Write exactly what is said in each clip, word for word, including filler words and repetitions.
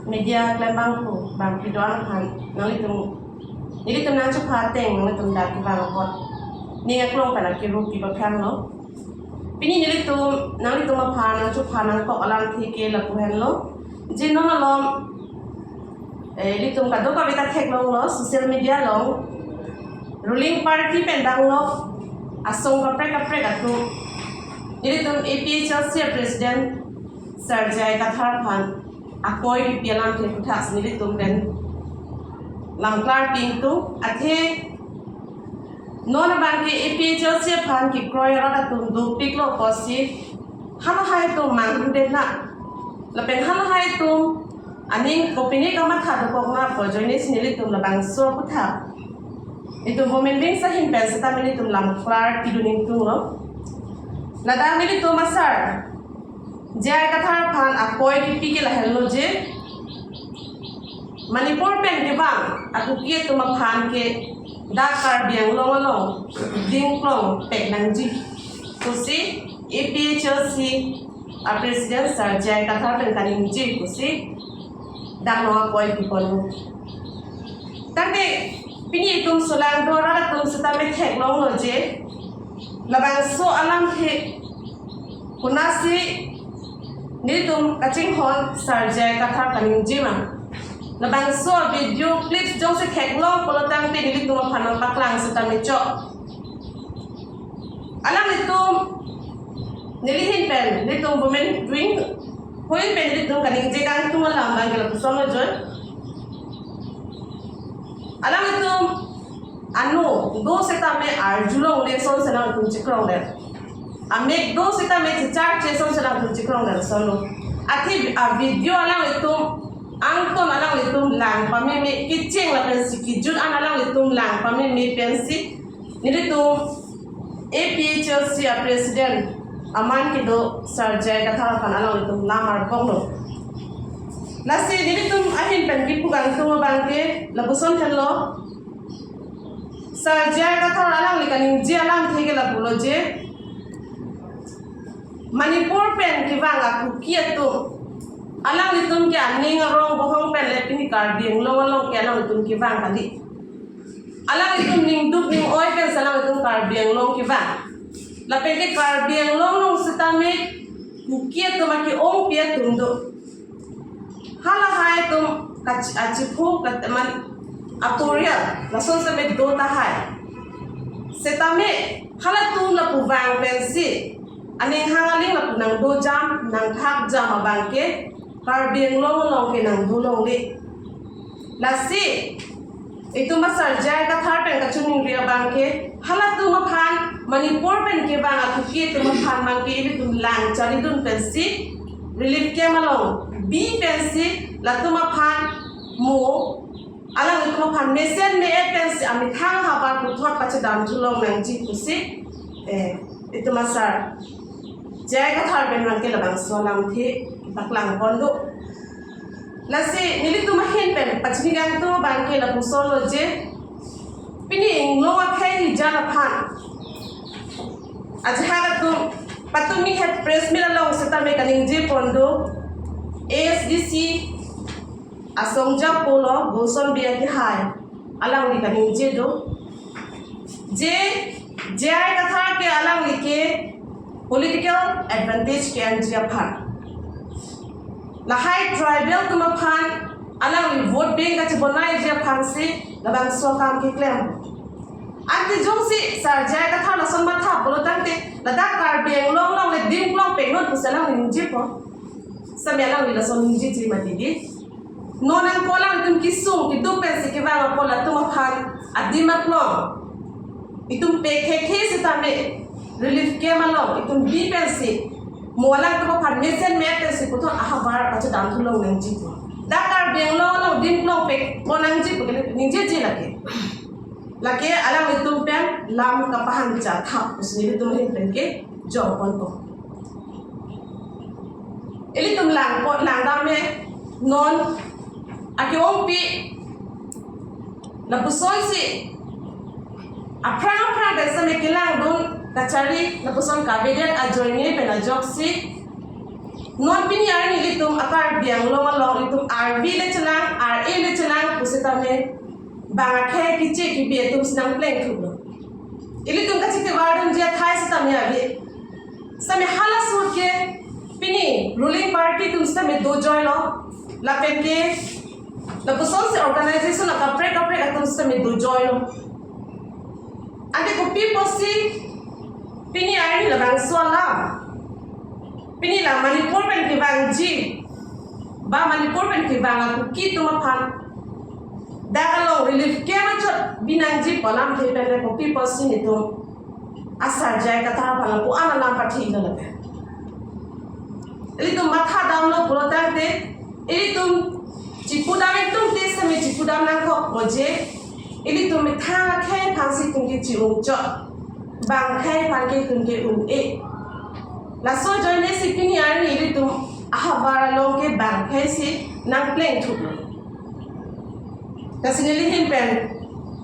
Media klembangphu bangpi do-an aphan nanglitum, nelitum nangchepha ateng nanglitum dak kevang apot ning aklong pen akiru kipaphranglo. Pini nelitum nanglitum aphan nangchepha nangkok alamthe ke lapu henlo. Je non alom, eh, ilitum kadokave ta theklonglo social media along, ruling party pen danglok asong kaprek kaprek atum ilitum A P H L C president Sir J I Kathar aphan akoi kipi alamthe aphuthak si nelitum pen lamklar pingtung. Athe non abangke A P H L C aphan kekroi arat atum dopiklo apotsi halahai atum manghudet na lapen halahai atum aning kopine kamatha dokok na pu ajoine si nelitum labangso aphuthak itum women wing ahin pen setame nelitum lamklar pidun ingtunglo. Ladak nelitum asar J I Kathar aphan akoi kipi ke lahenlo je Manipur pen kevang akuki atum aphan ke dak Karbi Anglong along dingklong pek nangji pusi A P H L C a president Sir J I Kathar pen kaningje pusi dak long akoi kiponlo. Tangte pini itum solangdo arat atum setame theklonglo je labangso alamthe konatsi nelitum kachinghon Sir J I Kathar kaningje ma. Labangso video clips jongsi theklong pulo tangte nelitum aphan nangpaklang setame chok. Alanglitum neli ahin pen, nelitum women wing ahin pen nelitum kaningje kangtung alam abangke lapusonlo je. Alanglitum ano do setame arjulongle asonsi alanglitum chekrongdet. Amek do setame checharche asonsi alanglitum chekrongdet asonlo. Athe a video alanglitum angton alanglitum lang pameme, kecheng lapensi kejut an alanglitum lang pameme pensi nelitum A P H L C a president aman kedo Sir J I Kathar aphan alanglitum lam arponglo. Lasi nelitum ahin pen kipu kangtung abangke lapuson henlo. Sir J I Kathar alangli kaningje alamthe ke lapulo je Manipur pen kevang akuki atum alanglitum ke aning arong bohong pen le pini Karbi Anglong along ke alanglitum kevang kali. Alanglitum ningduk ning-oi pensi alanglitum Karbi Anglong kevang. Lapen ke Karbi Anglong along setame kuki atum ake-ongpi atum do. Halahai atum kach-, achiphu kat-, man aporial lason setame do tahai. Setame halatum lapu vang pensi aning hang aling lapu nangdojam nangthakjam abangke Karbi Anglong along ke nangdolongle. Lasi itum asar J I Kathar pen kachiningri abangke halatum aphan Manipur pen kevang akuki atum aphan abangke ilitum lang charidun pensi relief camp along bi pensi latum aphan mo alanglitum aphan mesen me-et pensi amethang ahavar puthot pachedam thulong nangji pusi, eh, itum asar J I Kathar pen abangke labangso alamthe paklang pon do. Lasi nelitum ahin pen pachini kangtung abangke lapusonlo je pini inglong akhei hijan aphan ajahak atum patumi het press meet along setame kaningje pon do A S D C asong japo lo Gulson Bey akehai alangli kaningje do je J I Kathar ke alangli ke political advantage ke-enji aphan. Lahai tribal atum aphan alangli vote bank kachibonaiji aphansi labangso akam keklem. Ante jongsi sar J I Kathar lason matha pulo tangte ladak Karbi Anglong along le dim klong peknon pusi alangli ningjepo. Sami alangli lason ningjeji mati di. Non angko alangtum kesung keduk pensi kevang apot latum aphan adim aklong itum pekhekhei setame relief camp along itum bi pensi mo alangtum aphan mesen me-et pensi puthot ahavar pachedam thulong nangji. Dak Karbi Anglong along dim klong pekpon nangji pu ke ningjeji lake. Lake alanglitum pen lam kapahang cha thap pusi nelitum ahin pen kejok ponpo. Ilitum langpon langdam me non ake-ongpi lapusonsi aphrang aphrang pen sami kelangdun kachari lapuson kavedet ajoine pen ajoksi Non pini arni ilitum a-Karbi Anglong along ilitum R V le chelang, R A le chelang pusitame bang akhei kiche kibi atum si nangplengthuplo. Ilitum kachete vardunji athai sitame ave. Sitame hala ahut ke pini ruling party atum sitame dojoilo. Lapen ke lapusonsi organization akaprek kaprek atum sitame dojoilo. Ante kopi pusi pini arni labangso alam, pini la Manipur pen kevangji ba Manipur pen kevang a-Kuki atum aphan dak along relief camp achot binangji pu alamthe pen le kopi pusi nelitum asar J I Kathar aphan lapu-an alam pathilo lapen ilitum mathadamlo pulo tangte, ilitum chipudam itum te sitame chipudam nangkokpo je, ilitum methang akhei aphansi itum ke chi-ungchot, bang akhei aphan ke itum ke un-e. Laso ajoinesi pini arni ilitum ahavar along ke bang akhei si nangplengthuplo. Lasi neli ahin pen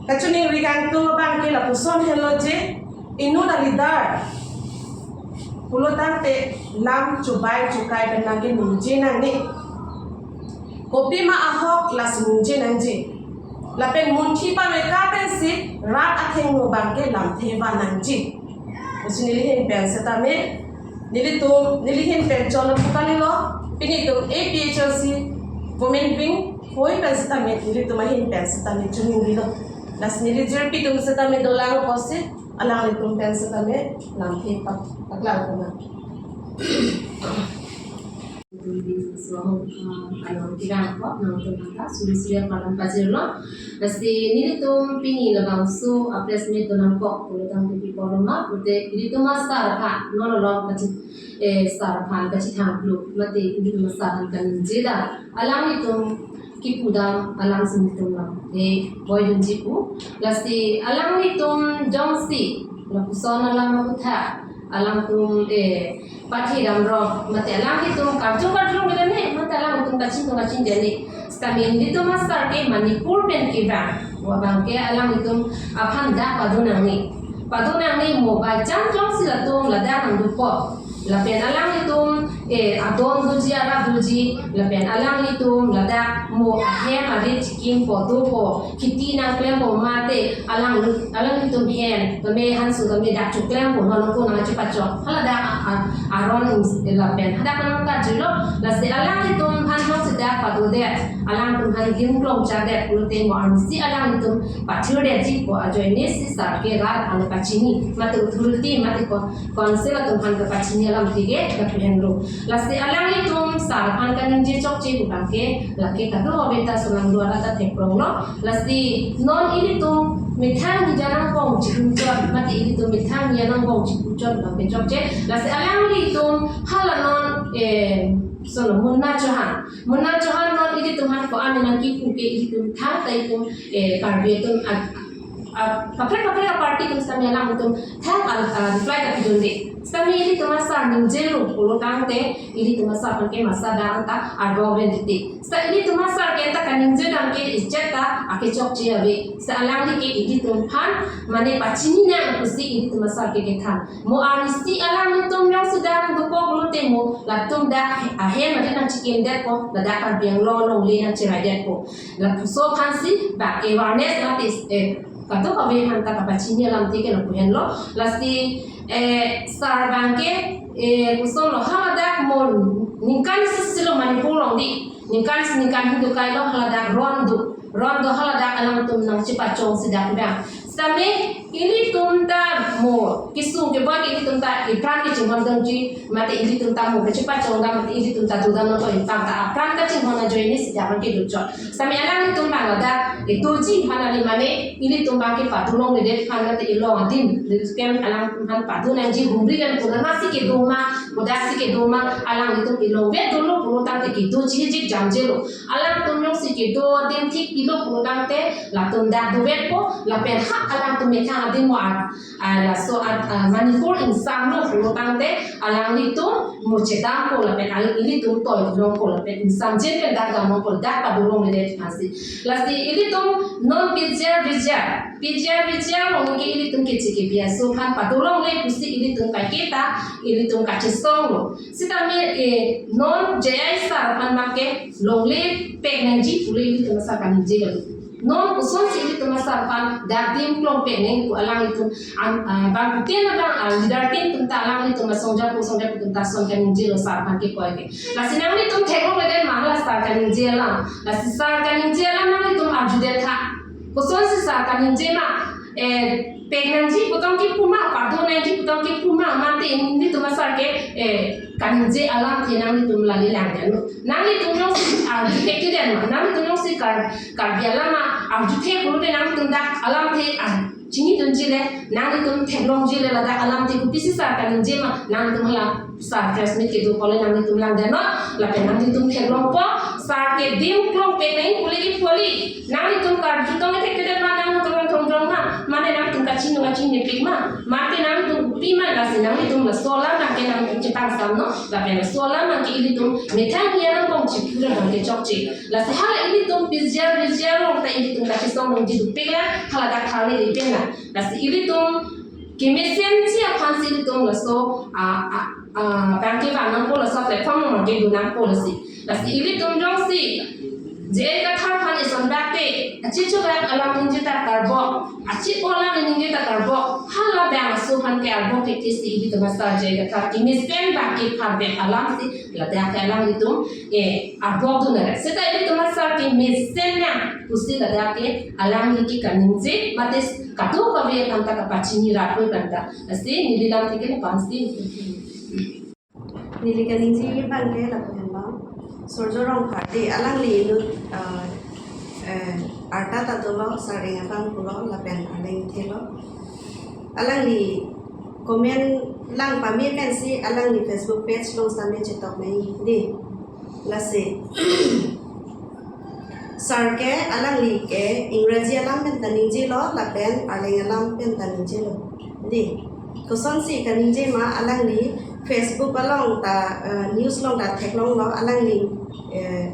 kachiningri kangtung abang ke lapuson henlo je, inut a-leader pulo tangte lam chubai chukai pen nangkeningje nangne. Kopima ahok lasi ningje nangji. Lapen munthi pameka pensi rat athengno abang ke lamthe van nangji pusi neli ahin pen sitame, nelitum, neli ahin pen cholo pu kalilo, pini itum A P H L C women wing hoi pen sitame, nelitum ahin pen sitame chiningrilo. Lasi neli jirpi atum sitame dolang apotsi alanglitum pen sitame lamthe pak, paklang puna. Along kevang apot nangtum aphan ta suri suri apalam pajirlo. Lasi nelitum pini labangso a-press meet do nangkok pulo tangte pi apotlo ma pute, nelitum a-sir aphan non along kachi, eh, sir aphan kachethanglo mate nelitum a-sir aphan kaningje dam. Alanglitum kipudam alam si nelitum lamthe voidunji pu. Lasi alanglitum jongsi lapuson alam aphuthak alangtum, eh, pathi damrong mate alanglitum karju karjulong le ne, mate alangtum kachingtung kachingje ne. Sitame nelitum a-sir ke Manipur pen kevang, wa abang ke alanglitum aphan dak pado nangne. Pado nangne mo by chance jongsi latum ladak nangdukpo, lapen alanglitum, eh, adon doji, arap doji, lapen alanglitum ladak mo ahem arit chikimpo dopo, kheti nangklempo mate alang, alanglitum hem tame hanso tame dak chiklempo, non ko nangchipachok, haladak a, a, aron ins-, lapen hadak nangkarjulo. Lasi alanglitum aphan jongsi dak padodet, alangtum aphan gim klongchakdet pulote mo arnisi alanglitum pathirdetji pu ajoinesi sir ke rat aphan pachini mate authority mate ko council atum aphan kapachini alamthe ke lapu henlo. Lasi alanglitum sir aphan kaningje chokche pu abang ke lake kadokave ta solang dwara ta thepronglo. Lasi non ilitum methang ni janang kong chihum chot mate ilitum methang ni janang kong chihum chot abang ke chokche. Lasi alanglitum hala non, eh, sono Munna Chauhan. Munna Chauhan non ilitum aphan ko-an nangkipu ke ilitum thangta itum, eh, Karbi atum a, a, kaprek kaprek a-party atum sitame alangtum thang a, a, reply ta pidunde. Sitame ilitum a-sir ningjelo pulo tangte ilitum a-sir aphan ke masa dak ta arbo ven titi. Sita ilitum a-sir ke ta kaningje dam ke ichet ta akechokche ave. Sita alangli ke ilitum aphan mane pachini nang pusi ilitum a-sir ke kethan. Mo arnisi alanglitum jongsi dak nangdukpo pulote mo latum dak ahem arit nangchikimdetpo, ladak Karbi Anglong alongle nangchiraidetpo. Lapuson aphansi bak awareness mate, eh, kadokave aphan ta kapachini alamthe ke lapu henlo. Lasi, eh, sir abang ke, eh, puson lo haladak mo ningkan isi silo Manipur along di. Ningkan isi ningkan hindu kailo haladak ron do. Ron do haladak alangtum nangchipachongsi dak vang. Sitame ilitum ta mo kesung keboi ke ilitum ta ipran kechinghon dongji mate ilitum ta mo kachepachong dam mate ilitum ta dodam nangkok ipang ta apran kachinghon ajoinesi dak abang ke dochot. Sitame alanglitum abang ladak itoji aphan ali mane ilitum abang ke padolongledet aphan mate ilong adim ilitum alangtum aphan pado nangji humri kan puna nasi kedo ma, kodaksi kedo ma, alanglitum ilongvet dolo pulo tangte kedo chihijik jamjelo. Alangtum jongsi kedo adim thik pilo pulo tangte latum dak dovetpo, lapen ha alangtum methang adim mo a, a, laso a, a, Manipur ingsamlo pulo tangte alanglitum mo chedampo lapen al, ilitum toilongpo lapen ingsamjin pen dak damlongpo, dak padolongledet aphansi. Lasi ilitum non bijar bijar P G R, P G R along ke ilitum kechi kepi aso aphan pado longle pusi ilitum kaiketa, ilitum kachesonglo. Sitame, eh, non J I sir aphan make longle pek nangji pu le ilitum asar kaningjelo. Non kosonsi ilitum asar aphan dak adim klong pek nang pu alanglitum, an, ah, bang ten abang, ah, leader ten atum ta alanglitum asong japo, song japo atum ta son kaningjelo sir aphan ke koi ke. Lasi nanglitum theklongledet ma hala sir kaningje alam. Lasi sir kaningje alam nanglitum arjudet tha. Kosonsi sir kaningje ma, eh, pek nangji pu tong kipu ma, pado nangji pu tong kipu ma, mate ilitum asar ke, eh, kaningje alamthe nanglitum lale langdetnon. Nanglitum jongsi arju thekthedet ma, nanglitum jongsi Kar-, Karbi alam arju thek pulote nanglitum dak alamthe, ah, chinidunji le, nanglitum theklongji le ladak alamthe kopisi sir kaningje ma, nanglitum hala sir press meet kedo pole nanglitum langdetnon, lapen nanglitum theklongpo, sir ke adim klong pek nang pu le kipu kali, nanglitum karju tong thekthedet ma, nanglitum thongdong ma, mane nanglitum kachinidun kachinipik ma, mate nanglitum kopi ma, lasi nanglitum laso alam nangke nang chepangsamnon, lapen laso alam nangke ilitum methang ni alam bong chipura bang kechokche. Lasi hala ilitum P G R, P G R along ta ilitum kachesong nangji dopik la, hala dak thali le pen la. Lasi ilitum kemesenji aphansi ilitum laso, a, a, a, bang kevan nangpo, laso platform along kedun nangpo lasi. Lasi ilitum jongsi J I Kathar aphan eson bak te, achichok rak alam ningje ta karbok, achipo alam ningje ta karbok, hala bang aso aphan ke arbok thekthe si ilitum asar J I Kathar kemesen bak kepharvek alamsi, ladak ke alanglitum, eh, arbok dun nang. Seta ilitum asar kemesen nang pusi ladak ke alangli ke kaningje, mate kadokave aphanta kapachini rapoi aphanta. Lasi neli lamthe ke lapu-an si. Neli kaningje abang ke lapu henlo. Surjya Rongphar dei, alangli inut, eh, eh, arta ta dolo, sir ing abang pulo, lapen arleng thelo. Alangli comment lang pame pensi alangli Facebook page along sitame chetok nang dei. Lasi sir ke alangli ke Ingraji alam pen ta ningjelo, lapen arleng alam pen ta ningjelo. Dei, kosonsi kaningje ma, alangli Facebook along ta, eh, news along ta theklonglo, alangli, eh,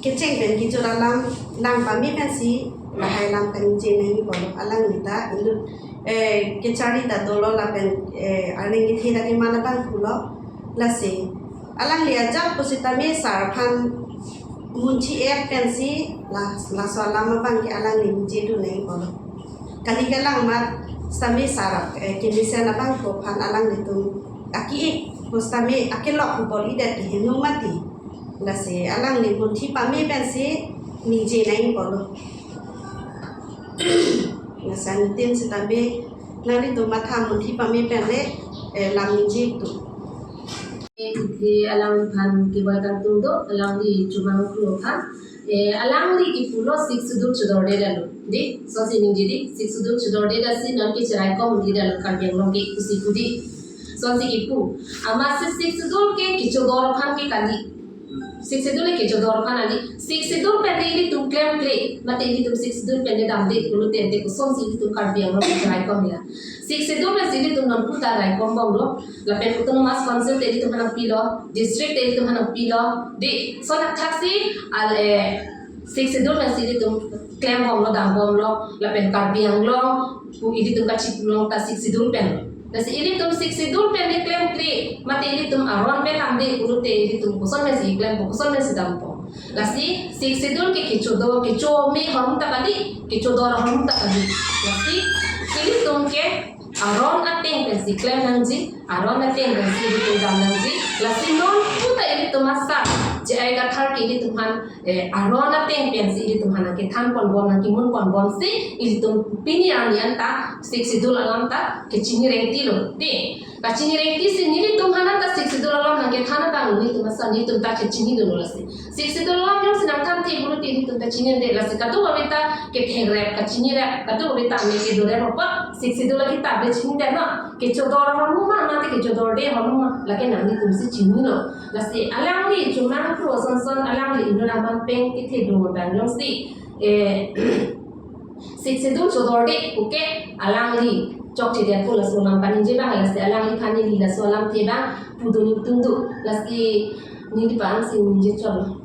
kecheng pen kejut alam lang pame pensi lahai alam kaningje nang pulo, alangli ta inut, eh, kecharli ta dolo, lapen, eh, arleng kethe ta keman abang pulo. Lasi alangli ajat pusitame sir aphan munthi-et pensi la, laso alam abang ke alangli ningje dun nang pulo. Kali kalang mat sitame sir, eh, kemesen abangphu aphan alanglitum aki-ik pusitame akelok bor-idet kehingno mati. Lasi alangli munthi pame pensi ningje nang pulo. Lasi anuttin sitame nanglitum matha munthi pame pen le, eh, lam ningje tu. Athe alangphan kevang kangtung do, alangli Chomang Kro aphan. Eh, alangli kipulo Sixth Schedule chodordedet lo. Dei, sonsi ningje dei, Sixth Schedule chodordedet si non ke cheraikom dei lo Karbi Anglong ke pusi pu dei. Sonsi kipu. Amatsi Sixth Schedule ke kechodor aphan ke kali. Sixth Schedule kechodor aphan kali. Sixth Schedule pen dei ilitum klemkle, mate ilitum Sixth Schedule pen dei damde pulote ante kosonsi ilitum Karbi Anglong ke cheraikom ya. Sixth Schedule pensi ilitum non puta raikom bomlo. Lapen Autonomous Council te ilitum aphan nangpilo, district te ilitum aphan nangpilo. Dei, lason athaksi al, eh, Sixth Schedule pensi ilitum klem bomlo, dam bomlo, lapen Karbi Anglong pu ilitum kachipulong ta Sixth Schedule pen. Lasi ilitum Sixth Schedule pen dei klemkle, mate ilitum aron pen damde pulote ilitum koson pensi klempo, koson pensi dampo. Lasi Sixth Schedule ke kechodo, kecho me ahormu ta kali, kechodor ahormu ta kali. Lasi ilitum ke aron ateng pensi klem nangji, aron ateng pensi ilitum dam nangji. Lasi non puta ilitum asar J I Kathar ke ilitum aphan, eh, aron ateng pensi ilitum aphan nangkethan ponbom, nangkemun ponbomsi ilitum pini arni anta Sixth Schedule alam ta kechini rengtilo. Dei, kachini rengti si nelitum aphan anta Sixth Schedule alam nangkethan abang nelitum asar nelitum ta kechini dunlo lasi. Sixth Schedule alam jongsi nangthan the pulote ilitum ta chinine dei, lasi kadokave ta kethek rep, kachini rep, kadokave ta me kedo rep apot Sixth Schedule akitap le chinidetnon. Kechodor ahormu ma, mate kechodorde ahormu ma, lake nanglitumsi chinilo. Lasi alangli Chomang Kro asonson alangli inut aman pen kethe do abang jongsi, eh, Sixth Schedule chodorde puke alangli chokchedet pu laso alam kaningje abang, lasi alangliphan neli laso alamthe abang pudun ingtung do, lasi neli pa-ansi ningje chotlo.